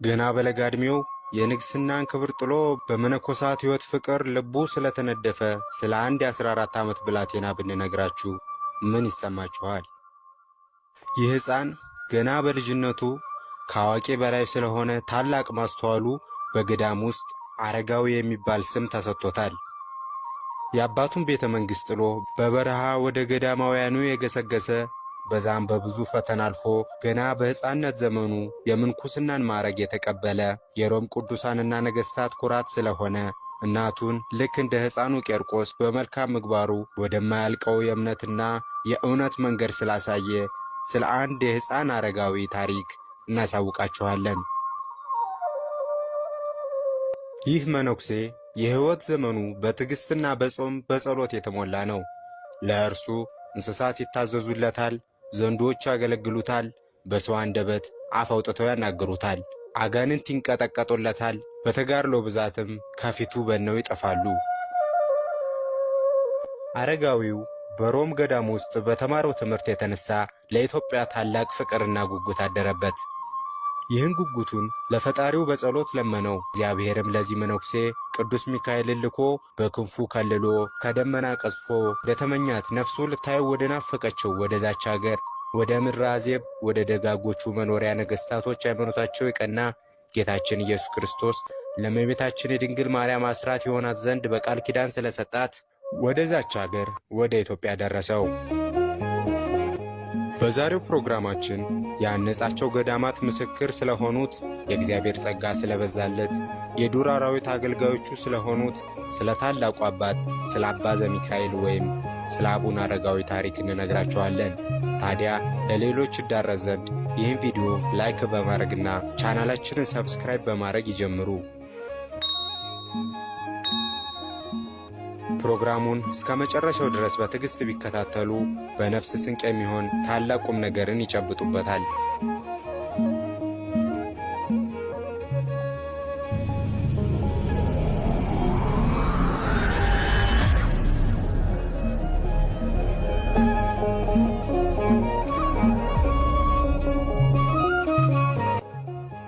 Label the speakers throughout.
Speaker 1: ገና በለጋ ዕድሜው የንግሥናን ክብር ጥሎ በመነኮሳት ሕይወት ፍቅር ልቡ ስለተነደፈ ስለ አንድ የ14 ዓመት ብላቴና ብንነግራችሁ ምን ይሰማችኋል? ይህ ሕፃን ገና በልጅነቱ ከአዋቂ በላይ ስለሆነ ታላቅ ማስተዋሉ በገዳም ውስጥ አረጋዊ የሚባል ስም ተሰጥቶታል። የአባቱን ቤተ መንግሥት ጥሎ በበረሃ ወደ ገዳማውያኑ የገሰገሰ፣ በዛም በብዙ ፈተና አልፎ ገና በሕፃንነት ዘመኑ የምንኩስናን ማዕረግ የተቀበለ፣ የሮም ቅዱሳንና ነገሥታት ኩራት ስለሆነ እናቱን ልክ እንደ ሕፃኑ ቄርቆስ በመልካም ምግባሩ ወደማያልቀው የእምነትና የእውነት መንገድ ስላሳየ ስለ አንድ የሕፃን አረጋዊ ታሪክ እናሳውቃችኋለን። ይህ መነኩሴ የሕይወት ዘመኑ በትዕግሥትና በጾም በጸሎት የተሞላ ነው። ለእርሱ እንስሳት ይታዘዙለታል፣ ዘንዶዎች ያገለግሉታል፣ በሰው አንደበት አፍ አውጥተው ያናግሩታል፣ አጋንንት ይንቀጠቀጡለታል፣ በተጋድሎ ብዛትም ከፊቱ በነው ይጠፋሉ። አረጋዊው በሮም ገዳም ውስጥ በተማረው ትምህርት የተነሳ ለኢትዮጵያ ታላቅ ፍቅርና ጉጉት አደረበት። ይህን ጉጉቱን ለፈጣሪው በጸሎት ለመነው። እግዚአብሔርም ለዚህ መነኩሴ ቅዱስ ሚካኤልን ልኮ በክንፉ ከልሎ ከደመና ቀዝፎ ወደተመኛት ነፍሱ ልታየው ወደ ናፈቀችው ወደዛች አገር ወደ ምድረ አዜብ ወደ ደጋጎቹ መኖሪያ ነገሥታቶች ሃይማኖታቸው የቀና ጌታችን ኢየሱስ ክርስቶስ ለእመቤታችን የድንግል ማርያም አስራት የሆናት ዘንድ በቃል ኪዳን ስለሰጣት ወደዛች አገር ወደ ኢትዮጵያ ደረሰው። በዛሬው ፕሮግራማችን ያነጻቸው ገዳማት ምስክር ስለሆኑት፣ የእግዚአብሔር ጸጋ ስለበዛለት፣ የዱር አራዊት አገልጋዮቹ ስለሆኑት ስለ ታላቁ አባት ስለ አባ ዘሚካኤል ወይም ስለ አቡነ አረጋዊ ታሪክ እንነግራችኋለን። ታዲያ ለሌሎች ይዳረስ ዘንድ ይህን ቪዲዮ like በማድረግና ቻናላችንን subscribe በማድረግ ይጀምሩ። ፕሮግራሙን እስከ መጨረሻው ድረስ በትዕግስት ቢከታተሉ በነፍስ ስንቅ የሚሆን ታላቅ ቁም ነገርን ይጨብጡበታል።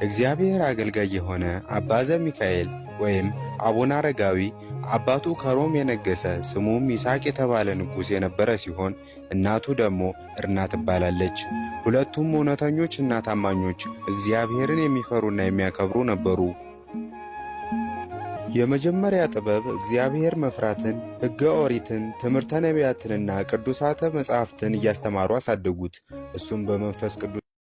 Speaker 1: እግዚአብሔር አገልጋይ የሆነ አባ ዘሚካኤል ወይም አቡነ አረጋዊ አባቱ ከሮም የነገሰ ስሙም ይስሐቅ የተባለ ንጉሥ የነበረ ሲሆን እናቱ ደግሞ እርና ትባላለች። ሁለቱም እውነተኞች እና ታማኞች እግዚአብሔርን የሚፈሩና የሚያከብሩ ነበሩ። የመጀመሪያ ጥበብ እግዚአብሔር መፍራትን፣ ሕገ ኦሪትን፣ ትምህርተ ነቢያትንና ቅዱሳተ መጻሕፍትን እያስተማሩ አሳደጉት። እሱም በመንፈስ ቅዱስ